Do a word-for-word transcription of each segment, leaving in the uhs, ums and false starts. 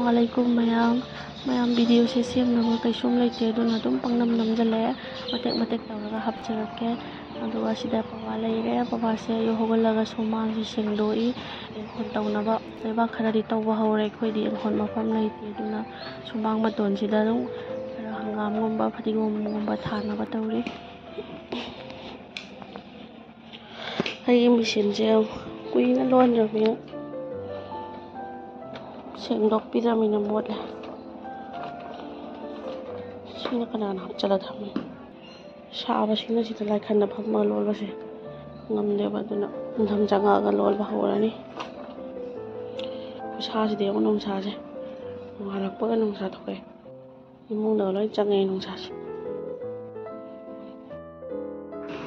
ꯋꯥꯂꯩꯀꯨꯝ ꯃꯌꯥꯝ꯫ ꯃꯌꯥꯝ, ꯚꯤꯗꯤꯑꯣꯁꯦ ꯁꯦꯝꯅꯕ ꯀꯩꯁꯨꯝ ꯂꯩꯇꯦ, ꯑꯗꯨꯅ ꯑꯗꯨꯝ ꯄꯪꯅꯝ ꯅꯝꯖꯜꯂꯛꯑꯦ꯫ ꯃꯇꯦꯛ ꯃꯇꯦꯛ ꯇꯧꯔꯒ ꯍꯥꯞꯆꯔꯛꯀꯦ꯫ ꯑꯗꯨꯒ ꯁꯤꯗ ꯄꯋꯥ ꯂꯩꯔꯦ꯫ ꯄꯋꯥꯁꯦ ꯑꯌꯨꯛ ꯍꯧꯒꯠꯂꯒ ꯁꯨꯃꯥꯡꯁꯦ ꯁꯦꯡꯗꯣꯛꯏ꯫ ꯏꯪꯈꯣꯜ ꯇꯧꯅꯕ ꯂꯩꯕꯥꯛ ꯈꯔꯗꯤ ꯇꯧꯕ ꯍꯧꯔꯦ꯫ ꯑꯩꯈꯣꯏꯗꯤ ꯏꯪꯈꯣꯜ ꯃꯐꯝ ꯂꯩꯇꯦ, ꯑꯗꯨꯅ ꯁꯨꯃꯥꯡ ꯃꯇꯣꯟꯁꯤꯗ ꯑꯗꯨꯝ ꯈꯔ ꯍꯪꯒꯥꯝꯒꯨꯝꯕ, ꯐꯗꯤꯒꯣꯝꯒꯨꯝꯕ ꯊꯥꯅꯕ ꯇꯧꯔꯤ꯫ ꯑꯩꯒꯤ ꯃꯦꯆꯤꯟꯁꯦ ꯌꯥꯝ ꯀꯨꯏꯅ ꯂꯣꯟꯗ꯭ꯔꯕꯅꯤꯅ ꯁꯦꯡꯗꯣꯛꯄꯤꯗ꯭ꯔꯕꯅꯤꯅ ꯃꯣꯠꯂꯦ꯫ ꯁꯤꯅ ꯀꯅꯥꯅ ꯍꯥꯞꯆꯜꯂ ꯊꯝꯃꯤ? ꯁꯥꯕꯁꯤꯅ ꯁꯤꯗ ꯂꯥꯏꯈꯟꯗ ꯐꯝꯃꯒ ꯂꯣꯜꯕꯁꯦ ꯉꯝꯗꯦꯕ, ꯑꯗꯨꯅ ꯅꯤꯡꯊꯝ ꯆꯪꯉꯛꯑꯒ ꯂꯣꯜꯕ ꯍꯧꯔꯅꯤ꯫ ꯈꯨꯁꯥꯁꯤꯗꯤ ꯌꯦꯡꯉꯨ, ꯅꯨꯡꯁꯥꯁꯦ ꯅꯣꯡꯉꯥꯜꯂꯛꯄꯒ ꯅꯨꯡꯁꯥ ꯊꯣꯛꯑꯦ꯫ ꯏꯃꯨꯡꯗ ꯂꯣꯏ ꯆꯪꯉꯦ ꯅꯨꯡꯁꯥꯁꯦ꯫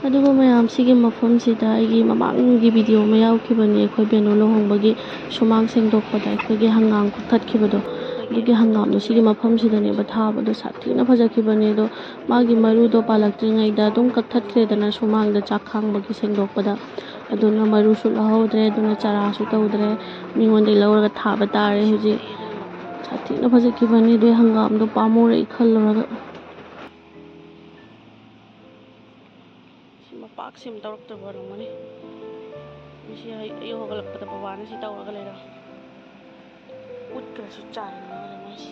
ꯑꯗꯨꯒ ꯃꯌꯥꯝꯁꯤꯒꯤ ꯃꯐꯝꯁꯤꯗ ꯑꯩꯒꯤ ꯃꯃꯥꯡꯒꯤ ꯚꯤꯗꯤꯑꯣ ꯑꯃ ꯌꯥꯎꯈꯤꯕꯅꯦ, ꯑꯩꯈꯣꯏ ꯕꯦꯅꯨ ꯂꯨꯍꯣꯡꯕꯒꯤ ꯁꯨꯃꯥꯡ ꯁꯦꯡꯗꯣꯛꯄꯗ ꯑꯩꯈꯣꯏꯒꯤ ꯍꯪꯒꯥꯝ ꯀꯛꯊꯠꯈꯤꯕꯗꯣ꯫ ꯑꯗꯨꯒꯤ ꯍꯪꯒꯥꯝꯗꯣ ꯁꯤꯒꯤ ꯃꯐꯝꯁꯤꯗꯅꯦꯕ ꯊꯥꯕꯗꯣ, ꯁꯥꯊꯤꯅ ꯐꯖꯈꯤꯕꯅꯦ꯫ ꯑꯗꯣ ꯃꯥꯒꯤ ꯃꯔꯨꯗꯣ ꯄꯥꯜꯂꯛꯇ꯭ꯔꯤꯉꯩꯗ ꯑꯗꯨꯝ ꯀꯛꯊꯠꯈ꯭ꯔꯦꯗꯅ, ꯁꯨꯃꯥꯡꯗ ꯆꯥꯛ ꯈꯥꯡꯕꯒꯤ ꯁꯦꯡꯗꯣꯛꯄꯗ꯫ ꯑꯗꯨꯅ ꯃꯔꯨꯁꯨ ꯂꯧꯍꯧꯗ꯭ꯔꯦ, ꯑꯗꯨꯅ ꯆꯥꯔꯥꯁꯨ ꯇꯧꯗ꯭ꯔꯦ꯫ ꯃꯤꯉꯣꯟꯗꯒꯤ ꯂꯧꯔꯒ ꯊꯥꯕ ꯇꯥꯔꯦ ꯍꯧꯖꯤꯛ꯫ ꯁꯥꯊꯤꯅ ꯐꯖꯈꯤꯕꯅꯤ ꯑꯗꯨꯏ ꯍꯪꯒꯥꯝꯗꯣ, ꯄꯥꯝꯃꯨꯔꯛꯏ ꯈꯜꯂꯨꯔꯒ꯫ ꯁꯤ ꯃꯄꯥꯛꯁꯤ ꯑꯃ ꯇꯧꯔꯛꯇꯕ ꯑꯣꯏꯔꯝꯒꯅꯤ꯫ ꯃꯁꯤ ꯑꯩ ꯑꯌꯨꯛ ꯍꯧꯒꯠꯂꯛꯄꯗ ꯕꯕꯥꯅ ꯁꯤ ꯇꯧꯔꯒ ꯂꯩꯔꯝꯃꯦ꯫ ꯎꯠꯀꯁꯨ ꯆꯥꯏꯔꯒ ꯂꯩꯔꯝꯃꯦ ꯃꯁꯤ꯫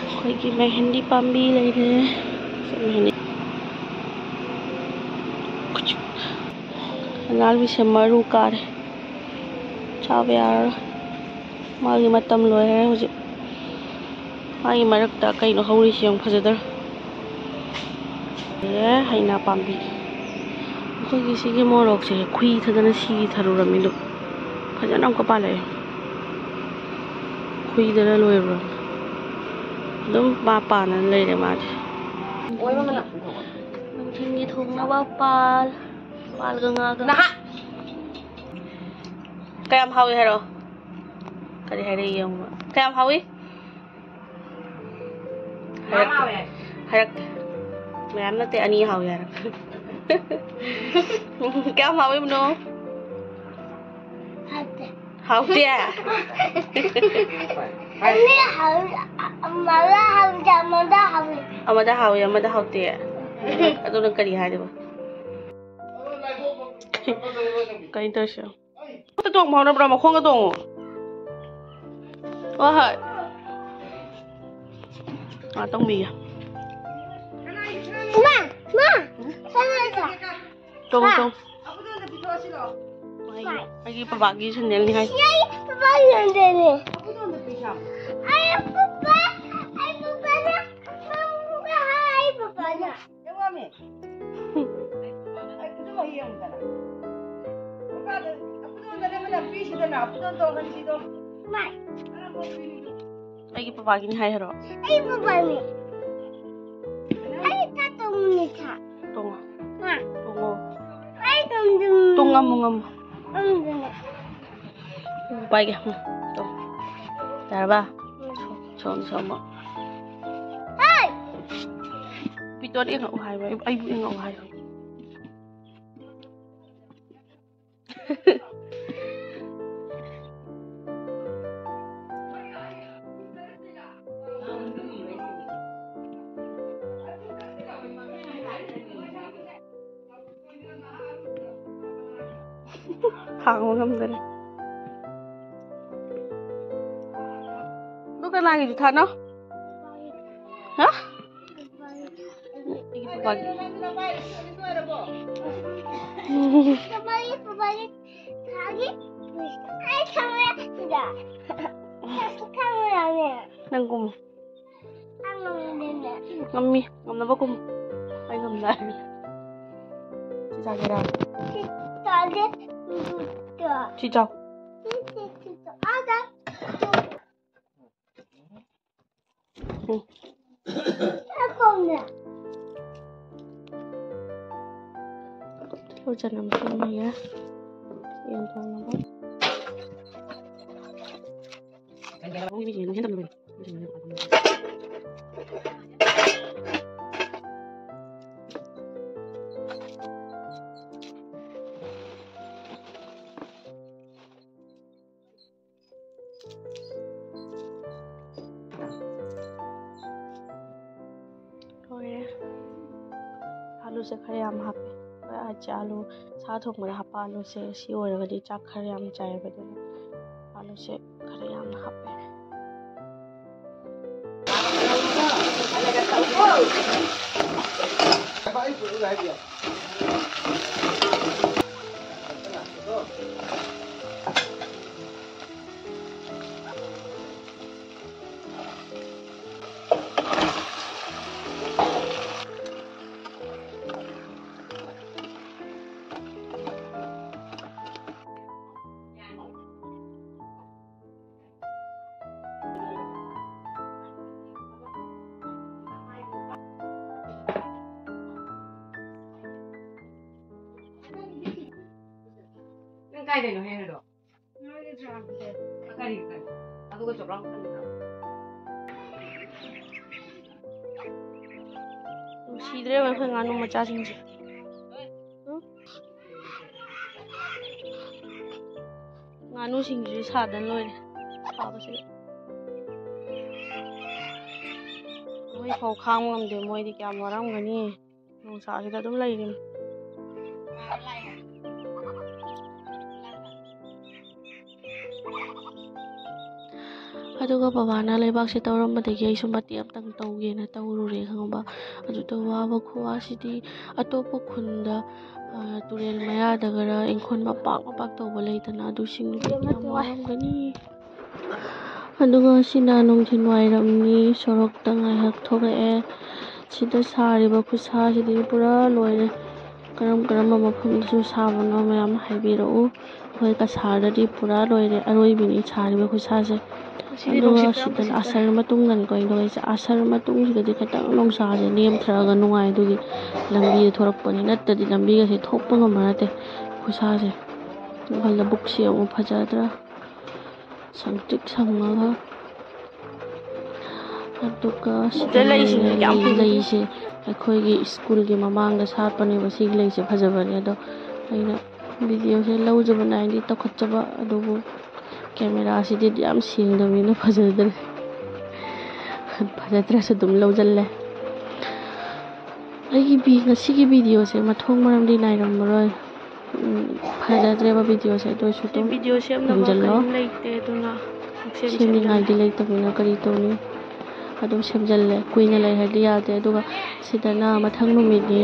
ꯑꯩꯈꯣꯏꯒꯤ ꯃꯦꯍꯦꯟꯗꯤ ꯄꯥꯝꯕꯤ ꯂꯩꯔꯦ꯫ ꯁꯤ ꯃꯦꯍꯦꯟꯗꯤ ꯑꯉꯥꯡꯕꯤꯁꯦ ꯃꯔꯨ ꯀꯥꯔꯦ, ꯆꯥꯕ ꯌꯥꯔꯔꯣꯏ꯫ ꯃꯥꯒꯤ ꯃꯇꯝ ꯂꯣꯏꯈ꯭ꯔꯦ ꯍꯧꯖꯤꯛ꯫ ꯃꯥꯒꯤ ꯃꯔꯛꯇ ꯀꯩꯅꯣ ꯍꯧꯔꯤꯁꯤ ꯌꯥꯝ ꯐꯖꯗ꯭ꯔꯥ? ꯑꯦ, ꯍꯩꯅꯥ ꯄꯥꯝꯕꯤ꯫ ꯑꯩꯈꯣꯏꯒꯤ ꯁꯤꯒꯤ ꯃꯣꯔꯣꯛꯁꯦ ꯈꯨꯏꯊꯗꯅ ꯁꯤꯊꯔꯨꯔꯝꯃꯤꯗꯣ꯫ ꯐꯖꯅ ꯑꯃꯨꯛꯀ ꯄꯥꯜꯂꯛꯑꯦ꯫ ꯈꯨꯏꯗꯅ ꯂꯣꯏꯔꯨꯔꯝꯃꯤ꯫ ꯑꯗꯨꯝ ꯃꯥ ꯄꯥꯟꯅ ꯂꯩꯔꯦ ꯃꯥꯗꯤ꯫ ꯅꯨꯡꯊꯤꯜꯒꯤ ꯊꯣꯡꯅꯕ ꯄꯥꯜ, ꯄꯥꯜꯒ ꯉꯥꯒ꯫ ꯅꯍꯥ! ꯀꯌꯥꯝ ꯍꯥꯎꯏ ꯍꯥꯏꯔꯛꯑꯣ꯫ ꯀꯔꯤ ꯍꯥꯏꯔꯛꯏ ꯌꯦꯡꯉꯨꯕ꯫ ꯀꯌꯥꯝ ꯍꯥꯎꯏ? ꯃꯌꯥꯝ ꯍꯥꯏꯔꯛꯇꯦ꯫ ꯍꯥꯎꯋꯦ꯫ ꯍꯥꯏꯔꯛꯇꯦ꯫ ꯃꯌꯥꯝ ꯅꯠꯇꯦ, ꯑꯅꯤ ꯍꯥꯎꯏ ꯍꯥꯏꯔꯛꯄ꯫ ꯀꯌꯥꯝ ꯍꯥꯎꯏ ꯏꯕꯨꯡꯉꯣ? ꯍꯥꯎꯇꯦ꯫ ꯍꯥꯎꯇꯦ? ꯑꯅꯤ ꯍꯥꯎ-, ꯑꯃꯗ ꯍꯥꯎꯇꯦ, ꯑꯃꯗ ꯍꯥꯎꯏ꯫ ꯑꯃꯗ ꯍꯥꯎꯏ, ꯑꯃꯗ ꯍꯥꯎꯇꯦ꯫ ꯑꯗꯨꯅ ꯀꯔꯤ ꯍꯥꯏꯔꯤꯕ? ꯀꯩꯅꯣ ꯇꯧꯔꯤꯁꯦ? ꯈꯨꯠꯇ ꯇꯣꯡꯕ ꯍꯧꯅꯕ꯭ꯔꯣ? ꯃꯈꯣꯡꯒ ꯇꯣꯡꯉꯣ꯫ ꯍꯣꯏ, ꯍꯣꯏ꯫ ꯉꯥꯛꯇꯪ ꯃꯤꯒꯦ꯫ ꯃꯥ, ꯃꯥ, ꯁꯥꯟꯅꯁꯦ꯫ ꯇꯣꯡꯉꯣ, ꯍꯥ? ꯇꯣꯡꯉꯣ꯫ ꯑꯩ, ꯑꯩꯒꯤ ꯄꯄꯥꯒꯤ ꯁꯦꯟꯗꯦꯜꯅꯤ ꯍꯥꯏ꯫ ꯁꯤ ꯑꯩ ꯄꯄꯥꯒꯤ ꯁꯦꯟꯗꯦꯜꯅꯤ꯫ ꯑꯩ ꯄꯄꯥ, ꯑꯩ ꯄꯄꯥꯅ, ꯑꯩ ꯄꯄꯥꯅ꯫ ꯑꯩꯒꯤ ꯄꯄꯥꯒꯤꯅꯤ ꯍꯥꯏ ꯍꯥꯏꯔꯣ? ꯑꯩ ꯄꯄꯥꯅꯤ꯫ ꯑꯩ ꯊꯥ ꯇꯣꯡꯉꯨꯅꯤ ꯊꯥ꯫ ꯇꯣꯡꯉꯣ꯫ ꯍꯥ꯫ ꯇꯣꯡꯉꯣ꯫ ꯑꯩ ꯇꯣꯡꯗꯣꯏꯅꯤ꯫ ꯇꯣꯡ ꯉꯝꯃꯨ ꯉꯝꯃꯨ꯫ ꯉꯝꯗꯣꯏꯅꯤ꯫ ꯄꯥꯏꯒꯦ꯫ ꯎꯝ, ꯇꯣꯡ꯫ ꯌꯥꯔꯕ? ꯁꯣꯝ, ꯁꯣꯝ꯫ ꯍꯥꯏ! ꯄꯤꯇꯣꯟ ꯌꯦꯡꯉꯛꯎ ꯍꯥꯏꯕ꯫ ꯑꯩ, ꯑꯩꯕꯨ ꯌꯦꯡꯉꯛꯎ ꯍꯥꯏꯕ꯫ ꯍꯥꯡꯕ ꯉꯝꯗꯔꯦ꯫ ꯑꯗꯨ ꯀꯅꯥꯒꯤꯁꯨ ꯊꯥꯅꯣ? ꯍꯥ? ꯑꯩꯒꯤ ꯄꯄꯥꯒꯤ꯫ ꯄꯄꯥꯒꯤ, ꯄꯄꯥꯒꯤ ꯊꯥꯒꯤ꯫ ꯑꯩ ꯊꯝꯃꯦ ꯁꯤꯗ꯫ ꯊꯝꯃꯦ꯫ ꯅꯪ ꯀꯨꯝꯃꯨ꯫ ꯉꯝꯃꯤ꯫ ꯉꯝꯅꯕ ꯀꯨꯝꯃꯨ꯫ ꯑꯩ ꯉꯝꯗꯦ꯫ ꯁꯤ ꯆꯥꯒꯦꯔꯥ? ꯁꯤ ꯆꯥꯒꯦ꯫ ꯁꯤ ꯆꯥꯎ꯫ ꯁꯤ, ꯁꯤ, ꯁꯤ ꯆꯥꯎ꯫ ꯑꯥꯗ꯫ ꯎꯝ꯫ ꯆꯥꯛ ꯀꯧꯅꯦ꯫ ꯇꯤꯜꯍꯧ ꯆꯅꯝ ꯁꯨꯝ ꯂꯩꯔꯦ꯫ ꯌꯦꯟ ꯊꯣꯡꯅꯕ꯫ ꯁꯦ ꯈꯔ ꯌꯥꯝ ꯍꯥꯞꯄꯦ꯫ ꯑꯩꯈꯣꯏ ꯑꯥ ꯆꯦ ꯑꯥꯂꯨ, ꯁꯥ ꯊꯣꯡꯕꯗ ꯍꯥꯞꯄ ꯑꯥꯂꯨꯁꯦ ꯁꯤ ꯑꯣꯏꯔꯒꯗꯤ ꯆꯥꯛ ꯈꯔ ꯌꯥꯝ ꯆꯥꯏꯌꯦꯕ, ꯑꯗꯨꯅ ꯑꯥꯂꯨꯁꯦ ꯈꯔ ꯌꯥꯝꯅ ꯍꯥꯞꯄꯦ꯫ ꯅꯪ ꯀꯥꯏꯗꯩꯅꯣ ꯍꯦꯛꯏꯗꯣ? ꯀꯔꯤ, ꯀꯔꯤ? ꯑꯗꯨꯒ ꯆꯣꯞꯂꯥꯎ ꯈꯨꯝꯃꯤꯔꯣ? ꯅꯨꯡꯁꯤꯗ꯭ꯔꯦꯕ ꯑꯩꯈꯣꯏ ꯉꯥꯅꯨ ꯃꯆꯥꯁꯤꯡꯁꯦ꯫ ꯎꯝ? ꯉꯥꯅꯨꯁꯤꯡꯁꯤꯁꯨ ꯁꯥꯗꯅ ꯂꯣꯏꯔꯦ꯫ ꯁꯥꯕꯁꯤꯗ ꯃꯣꯏ ꯐꯥꯎ ꯈꯥꯡꯕ ꯉꯝꯗꯦ꯫ ꯃꯣꯏꯗꯤ ꯀꯌꯥꯝ ꯋꯥꯔꯝꯒꯅꯤ꯫ ꯅꯨꯡꯁꯥꯁꯤꯗ ꯑꯗꯨꯝ ꯂꯩꯔꯤꯅꯤ꯫ ꯑꯗꯨꯒ ꯕꯕꯥꯅ ꯂꯩꯕꯥꯛꯁꯦ ꯇꯧꯔꯝꯕꯗꯒꯤ ꯑꯩꯁꯨ ꯃꯇꯦꯛ ꯑꯃꯇꯪ ꯇꯧꯒꯦꯅ ꯇꯧꯔꯨꯔꯦ, ꯈꯪꯉꯕ? ꯑꯗꯨꯗ ꯋꯥꯕ ꯈꯨꯋꯥꯁꯤꯗꯤ ꯑꯇꯣꯞꯄ ꯈꯨꯟꯗ, ꯑ, ꯇꯨꯔꯦꯜ ꯃꯌꯥꯗꯒꯔ ꯏꯪꯈꯣꯜ ꯃꯄꯥꯛ ꯃꯄꯥꯛ ꯇꯧꯕ ꯂꯩꯗꯅ, ꯑꯗꯨꯁꯤꯡꯗꯨꯗꯤ ꯀꯌꯥꯝ ꯋꯥꯔꯝꯒꯅꯤ꯫ ꯑꯗꯨꯒ ꯁꯤꯅ ꯅꯨꯡꯊꯤꯜ ꯋꯥꯏꯔꯝꯅꯤ, ꯁꯣꯔꯣꯛꯇ ꯉꯥꯏꯍꯥꯛ ꯊꯣꯛꯂꯛꯑꯦ꯫ ꯁꯤꯗ ꯁꯥꯔꯤꯕ ꯈꯨꯠꯁꯥꯁꯤꯗꯤ ꯄꯨꯔꯥ ꯂꯣꯏꯔꯦ꯫ ꯀꯔꯝ ꯀꯔꯝꯕ ꯃꯐꯝꯗꯁꯨ ꯁꯥꯕꯅꯣ ꯃꯌꯥꯝ ꯍꯥꯏꯕꯤꯔꯛꯎ꯫ ꯑꯩꯈꯣꯏ ꯀꯁꯥꯔꯗꯗꯤ ꯄꯨꯔꯥ ꯂꯣꯏꯔꯦ, ꯑꯔꯣꯏꯕꯤꯅꯤ ꯁꯥꯔꯤꯕ ꯈꯨꯠꯁꯥꯁꯦ꯫ ꯉꯁꯤꯗꯤ ꯑꯗꯨꯒ ꯅꯨꯡꯁꯤꯠ ꯈꯔ ꯁꯤꯗꯅ ꯐꯖꯅ ꯑꯁꯔ ꯃꯇꯨꯡꯗꯅꯤꯀꯣ ꯑꯩꯅ ꯊꯣꯛꯂꯛꯏꯁꯦ꯫ ꯑꯁꯔ ꯃꯇꯨꯡꯁꯤꯗꯗꯤ ꯈꯤꯇꯪ ꯅꯨꯡꯁꯥꯁꯦ ꯅꯦꯝꯊꯔꯒ ꯅꯨꯡꯉꯥꯏ, ꯑꯗꯨꯒꯤ ꯂꯝꯕꯤꯗ ꯊꯣꯛꯂꯛꯄꯅꯤ, ꯅꯠꯇ꯭ꯔꯗꯤ ꯂꯝꯕꯤꯒꯁꯦ ꯊꯣꯛꯄ ꯉꯝꯕ ꯅꯠꯇꯦ ꯈꯨꯠꯁꯥꯁꯦ꯫ ꯑꯗꯨꯒ ꯂꯧꯕꯨꯛꯁꯦ ꯑꯃꯨꯛ ꯐꯖꯗ꯭ꯔꯥ? ꯁꯪꯇ꯭ꯔꯤꯛ ꯁꯪꯉꯒ꯫ ꯑꯗꯨꯒ ꯁꯤꯗ ꯁꯤꯗ ꯂꯩꯁꯤꯡꯁꯦ ꯂꯩꯔꯦ, ꯌꯥꯝ ꯂꯩ, ꯐꯖꯩ꯫ ꯂꯩꯁꯦ ꯑꯩꯈꯣꯏꯒꯤ ꯁ꯭ꯀꯨꯜꯒꯤ ꯃꯃꯥꯡꯗ ꯁꯥꯠꯄꯅꯦꯕ꯫ ꯁꯤꯒꯤ ꯂꯩꯁꯦ ꯐꯖꯕꯅꯦ, ꯑꯗꯣ ꯑꯩꯅ ꯚꯤꯗꯤꯑꯣꯁꯦ ꯂꯧꯖꯕ ꯅꯥꯏꯗꯦ, ꯇꯧꯈꯠꯆꯕ, ꯑꯗꯨꯕꯨ ꯀꯦꯃꯦꯔꯥꯁꯤꯗꯤ ꯌꯥꯝ ꯁꯦꯡꯗꯕꯅꯤꯅ ꯐꯖꯗ꯭ꯔꯦ꯫ ꯐꯖꯗ꯭ꯔꯁꯨ ꯑꯗꯨꯝ ꯂꯧꯁꯤꯜꯂꯦ꯫ ꯑꯩꯒꯤ ꯚꯤ-, ꯉꯁꯤꯒꯤ ꯚꯤꯗꯤꯑꯣꯁꯦ ꯃꯊꯣꯡ ꯃꯔꯝꯗꯤ ꯅꯥꯏꯔꯝꯃꯔꯣꯏ꯫ ꯎꯝ, ꯐꯖꯗ꯭ꯔꯦꯕ ꯚꯤꯗꯤꯑꯣꯁꯦ, ꯑꯗꯨ ꯑꯣꯏꯔꯁꯨ ꯑꯗꯨꯝ ꯚꯤꯗꯤꯑꯣ ꯁꯦꯝꯅꯕ ꯌꯦꯡꯁꯤꯜꯂꯣ꯫ ꯀꯔꯤꯝ ꯂꯩꯇꯦ, ꯑꯗꯨꯅ ꯄꯪꯁꯦꯝ ꯁꯦꯝꯅꯤꯡꯉꯥꯏꯗꯤ ꯁꯦꯝꯖꯤꯜꯂꯦ꯫ ꯂꯩꯇꯕꯅꯤꯅ ꯀꯔꯤ ꯇꯧꯅꯤ? ꯑꯗꯨꯝ ꯁꯦꯝꯖꯤꯜꯂꯦ꯫ ꯀꯨꯏꯅ ꯂꯩꯍꯜꯂꯗꯤ ꯌꯥꯗꯦ꯫ ꯑꯗꯨꯒ ꯁꯤꯗꯅ ꯃꯊꯪ ꯅꯨꯃꯤꯠꯅꯤ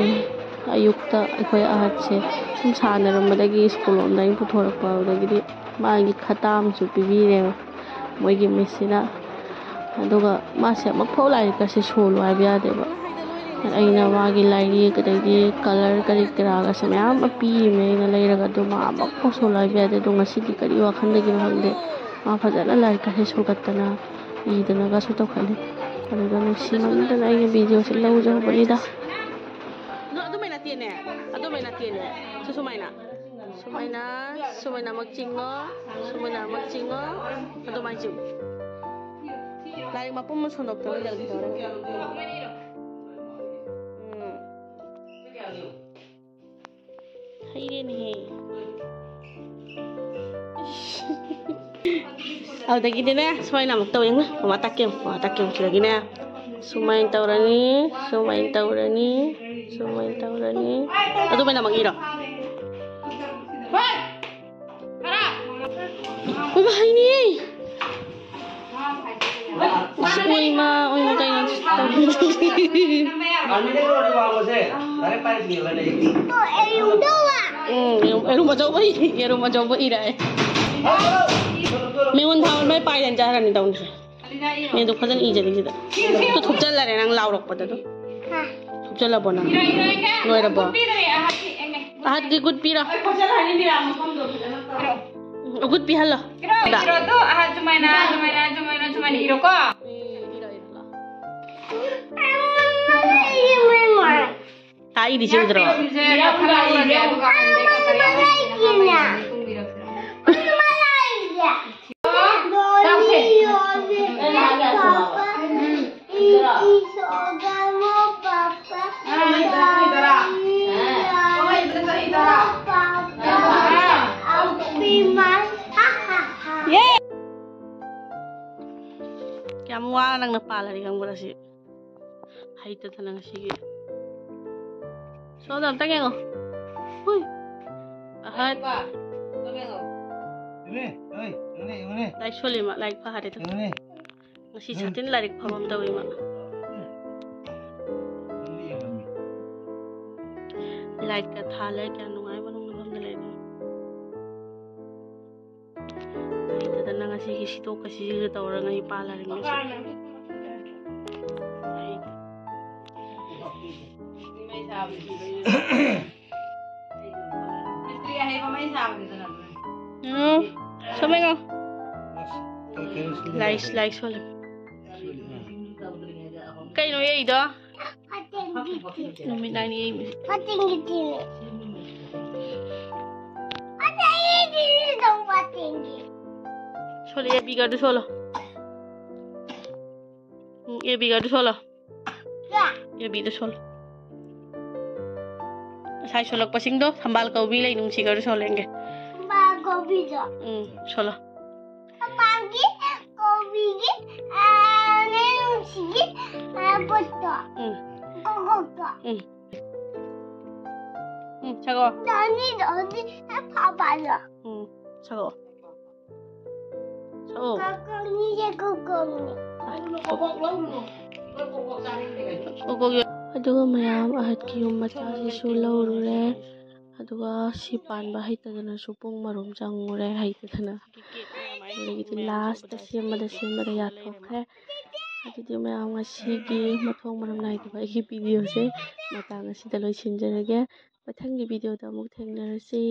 ꯑꯌꯨꯛꯇ ꯑꯩꯈꯣꯏ ꯑꯍꯟꯁꯦ ꯁꯨꯝ ꯁꯥꯟꯅꯔꯝꯕꯗꯒꯤ ꯁ꯭ꯀꯨꯜ ꯂꯣꯝꯗ ꯑꯩꯅ ꯄꯨꯊꯣꯔꯛꯄ, ꯑꯗꯨꯗꯒꯤꯗꯤ ꯃꯥꯒꯤ ꯈꯇꯥ ꯑꯃꯁꯨ ꯄꯤꯕꯤꯔꯦꯕ ꯃꯣꯏꯒꯤ ꯃꯤꯁꯁꯤꯅ꯫ ꯑꯗꯨꯒ ꯃꯥꯁꯦ ꯑꯃꯨꯛꯐꯥꯎ ꯂꯥꯏꯔꯤꯛꯀꯁꯦ ꯁꯣꯜꯂꯨ ꯍꯥꯏꯕ ꯌꯥꯗꯦꯕ꯫ ꯑꯩꯅ ꯃꯥꯒꯤ ꯂꯥꯏꯔꯤꯛ, ꯑꯗꯩꯗꯤ ꯀꯂꯔ ꯀꯔꯤ ꯀꯔꯥꯒꯁꯦ ꯃꯌꯥꯝ ꯑꯃ ꯄꯤꯔꯤꯕꯅꯦ ꯑꯩꯅ ꯂꯩꯔꯒ, ꯑꯗꯨ ꯃꯥ ꯑꯃꯨꯛꯐꯥꯎ ꯁꯣꯜꯂꯨ ꯍꯥꯏꯕ ꯌꯥꯗꯦ꯫ ꯑꯗꯣ ꯉꯁꯤꯗꯤ ꯀꯔꯤ ꯋꯥꯈꯜꯗꯒꯤꯅꯣ ꯈꯪꯗꯦ, ꯃꯥ ꯐꯖꯅ ꯂꯥꯏꯔꯤꯛꯀꯁꯦ ꯁꯣꯜꯒꯠꯇꯅ ꯏꯗꯅꯒꯁꯨ ꯇꯧꯈꯠꯂꯤ꯫ ꯑꯗꯨꯗ ꯅꯨꯡꯁꯤꯃꯟꯗꯅ ꯑꯩꯅ ꯚꯤꯗꯤꯑꯣꯁꯦ ꯂꯧꯖꯍꯧꯕꯅꯤꯗ꯫ ꯑꯗꯨꯃꯥꯏꯅ ꯅꯠꯇꯦꯅꯦ, ꯑꯗꯨꯃꯥꯏꯅ ꯅꯠꯇꯦꯅꯦ, ꯁꯨ ꯁꯨꯃꯥꯏꯅ꯫ ꯁꯨꯃꯥꯏꯅ, ꯁꯨꯃꯥꯏꯅ ꯑꯃꯨꯛ ꯆꯤꯡꯉꯣ, ꯁꯨꯃꯥꯏꯅ ꯑꯃꯨꯛ ꯆꯤꯡꯉꯣ, ꯑꯗꯨꯃꯥꯏꯅ ꯆꯤꯡꯉꯨ꯫ ꯂꯥꯏꯔꯤꯛ ꯃꯄꯨꯝ ꯑꯃ ꯁꯣꯟꯗꯣꯛꯇꯅ ꯂꯩꯔꯛꯇꯧꯔꯦ꯫ ꯎꯝ꯫ ꯍꯩꯔꯦꯅꯦꯍꯦ꯫ ꯑꯗꯨꯗꯒꯤꯗꯤꯅꯦ, ꯁꯨꯃꯥꯏꯅ ꯑꯃꯨꯛ ꯇꯧ ꯌꯦꯡꯉꯨ꯫ ꯃꯃꯥ ꯇꯥꯛꯀꯦ ꯌꯦꯡꯉꯨ, ꯃꯃꯥ ꯇꯥꯛꯀꯦ ꯌꯦꯡꯉꯨ꯫ ꯁꯤꯗꯒꯤꯅꯦ, ꯁꯨꯃꯥꯏꯅ ꯇꯧꯔꯅꯤ, ꯁꯨꯃꯥꯏꯅ ꯇꯧꯔꯅꯤ, ꯁꯨꯃꯥꯏꯅ ꯇꯧꯔꯅꯤ꯫ ꯑꯗꯨꯃꯥꯏꯅ ꯑꯃꯨꯛ ꯏꯔꯣ꯫ ꯎꯃ, ꯍꯩꯅꯦ꯫ ꯑꯁ, ꯑꯣꯏꯃ, ꯑꯣꯏꯃ, ꯀꯩꯅꯣ? ꯎꯝ, ꯌꯦꯔꯨꯝ, ꯌꯦꯔꯨꯝ ꯑꯆꯧꯕ ꯏ-, ꯌꯦꯔꯨꯝ ꯑꯆꯧꯕ ꯏꯔꯛꯑꯦ꯫ ꯃꯤꯉꯣꯟ ꯊꯥꯕ ꯃꯥꯏ ꯄꯥꯏꯗꯅ ꯆꯥꯔꯅꯤ ꯇꯧꯅꯤꯁꯦ꯫ ꯃꯤꯗꯣ ꯐꯖꯅ ꯏꯖꯔꯤꯁꯤꯗ꯫ ꯇꯨ ꯊꯨꯞꯆꯜꯂꯔꯦ ꯅꯪ ꯂꯥꯎꯔꯛꯄꯗ ꯑꯗꯨ꯫ ꯊꯨꯞꯆꯜꯂꯕꯣ ꯅꯪ? ꯂꯣꯏꯔꯕꯣ? ꯑꯍꯠꯀꯤ ꯒꯨꯠ ꯄꯤꯔꯣ꯫ ꯒꯨꯠ ꯄꯤꯍꯜꯂꯣ꯫ ꯏꯔꯣ, ꯏꯔꯣ, ꯇꯨ, ꯑꯍꯠ ꯁꯨꯃꯥꯏꯅ, ꯁꯨꯃꯥꯏꯅ, ꯁꯨꯃꯥꯏꯅ, ꯁꯨꯃꯥꯏꯅ ꯏꯔꯣꯀꯣ꯫ ꯇꯥꯛꯏꯗꯤ ꯆꯦ ꯎꯗ꯭ꯔꯣ? ꯌꯥꯝ ꯐꯖꯩꯌꯦ꯫ ꯀꯌꯥꯝ ꯋꯥꯅ ꯅꯪꯅ ꯄꯥꯜꯂꯅꯤ ꯈꯪꯕ꯭ꯔꯥ ꯁꯤ? ꯍꯩꯇꯗꯅ ꯉꯁꯤꯒꯤ꯫ ꯁꯣꯝꯗ ꯑꯝꯇꯪ ꯌꯦꯡꯉꯣ꯫ ꯍꯨꯏ꯫ ꯑꯍꯠ꯫ ꯌꯦꯡꯉꯨꯅꯦ, ꯑꯣꯏ, ꯌꯦꯡꯉꯨꯅꯦ, ꯌꯦꯡꯉꯨꯅꯦ꯫ ꯂꯥꯏꯔꯤꯛ ꯁꯣꯜꯂꯤ ꯃꯥ, ꯂꯥꯏꯔꯤꯛ ꯄꯥꯔꯦ ꯑꯗꯨ꯫ ꯌꯦꯡꯉꯨꯅꯦ꯫ ꯉꯁꯤ ꯁꯥꯇꯤꯟ ꯂꯥꯏꯔꯤꯛ ꯐꯕ ꯑꯃ ꯇꯧꯋꯤ ꯃꯥ꯫ ꯌꯦꯡꯉꯨꯅꯦ꯫ ꯂꯥꯏꯠꯀ ꯊꯥꯜꯂꯦ, ꯀꯌꯥ ꯅꯨꯡꯉꯥꯏ ꯃꯅꯨꯡꯗ ꯐꯝꯗ ꯂꯩꯕ꯫ ꯂꯩꯇꯗꯅ ꯉꯁꯤꯒꯤ ꯁꯤꯗꯣꯛꯀ ꯁꯤꯖꯤꯟꯅ ꯇꯧꯔꯒ ꯑꯩ ꯄꯥ ꯂꯩꯔꯝꯃꯤꯁꯦ꯫ ꯎꯝ, ꯁꯣꯝ ꯌꯦꯡꯉꯣ꯫ ꯂꯥꯏꯁ, ꯂꯥꯏꯁ ꯁꯣꯜꯂꯦ꯫ ꯀꯩꯅꯣ ꯌꯩꯗꯣ? ꯅꯨꯃꯤꯠ ꯅꯥꯏꯅꯤ ꯌꯩꯕꯁꯦ꯫ ꯐꯠꯇꯤꯡꯒꯤ ꯊꯤꯅꯤ꯫ ꯐꯠꯇꯤꯡꯒꯤ ꯊꯤꯅꯤ ꯇꯧ ꯐꯠꯇꯤꯡꯒꯤ꯫ ꯁꯣꯜꯂꯦ, ꯑꯦ ꯕꯤꯒꯗꯨ ꯁꯣꯜꯂꯣ꯫ ꯎꯝ, ꯑꯦ ꯕꯤꯒꯗꯨ ꯁꯣꯜꯂꯣ꯫ ꯀꯌꯥ? ꯑꯦ ꯕꯤꯗꯨ ꯁꯣꯜꯂꯣ꯫ ꯉꯁꯥꯏ ꯁꯣꯜꯂꯛꯄꯁꯤꯡꯗꯣ ꯊꯝꯕꯥꯜ ꯀꯧꯕꯤ ꯂꯩ ꯅꯨꯡꯁꯤꯒꯗꯨ ꯁꯣꯜꯂꯦ ꯌꯦꯡꯒꯦ꯫ ꯊꯝꯕꯥꯜ ꯀꯧꯕꯤꯗꯣ꯫ ꯎꯝ, ꯁꯣꯜꯂꯣ꯫ ꯊꯝꯕꯥꯜꯒꯤ ꯀꯣꯕꯤꯒꯤ, ꯑ, ꯅꯦ ꯅꯨꯡꯁꯤꯒꯤ, ꯑ, ꯄꯣꯠꯇꯣ꯫ ꯎꯝ꯫ ꯀꯣꯀꯣꯛꯇꯣ꯫ ꯎꯝ꯫ ꯎꯝ, ꯁꯛꯑꯣ꯫ ꯗꯣꯅꯤ, ꯗꯣꯅꯤ, ꯑ, ꯐꯕꯥꯗꯣ꯫ ꯎꯝ, ꯁꯛꯑꯣ꯫ ꯁꯛꯑꯣ꯫ ꯀꯣꯀꯣꯛꯅꯤ, ꯁꯦ ꯀꯣꯀꯣꯛꯅꯤ꯫ ꯀꯣꯀꯣꯛ ꯌꯣ-, ꯑꯗꯨꯒ ꯃꯌꯥꯝ ꯑꯍꯠꯀꯤ ꯌꯨꯝ ꯃꯆꯥꯁꯤꯁꯨ ꯂꯧꯔꯨꯔꯦ꯫ ꯑꯗꯨꯒ ꯁꯤ ꯄꯥꯟꯕ ꯍꯩꯇꯗꯅꯁꯨ ꯄꯨꯡ ꯃꯔꯨꯝ ꯆꯪꯉꯨꯔꯦ, ꯍꯩꯇꯗꯅ꯫ ꯑꯗꯒꯤꯗꯤ ꯂꯥꯁꯇ ꯁꯦꯝꯕꯗ ꯁꯦꯝꯕꯗ ꯌꯥꯊꯣꯛꯈ꯭ꯔꯦ꯫ ꯑꯗꯨꯗꯤ ꯃꯌꯥꯝ ꯉꯁꯤꯒꯤ ꯃꯊꯣꯡ ꯃꯔꯝ ꯅꯥꯏꯗꯕ ꯑꯩꯒꯤ ꯚꯤꯗꯤꯑꯣꯁꯦ ꯃꯇꯥꯡ ꯑꯁꯤꯗ ꯂꯣꯏꯁꯤꯟꯖꯔꯒꯦ꯫ ꯃꯊꯪꯒꯤ ꯚꯤꯗꯤꯑꯣꯗ ꯑꯃꯨꯛ ꯊꯦꯡꯅꯔꯁꯤ꯫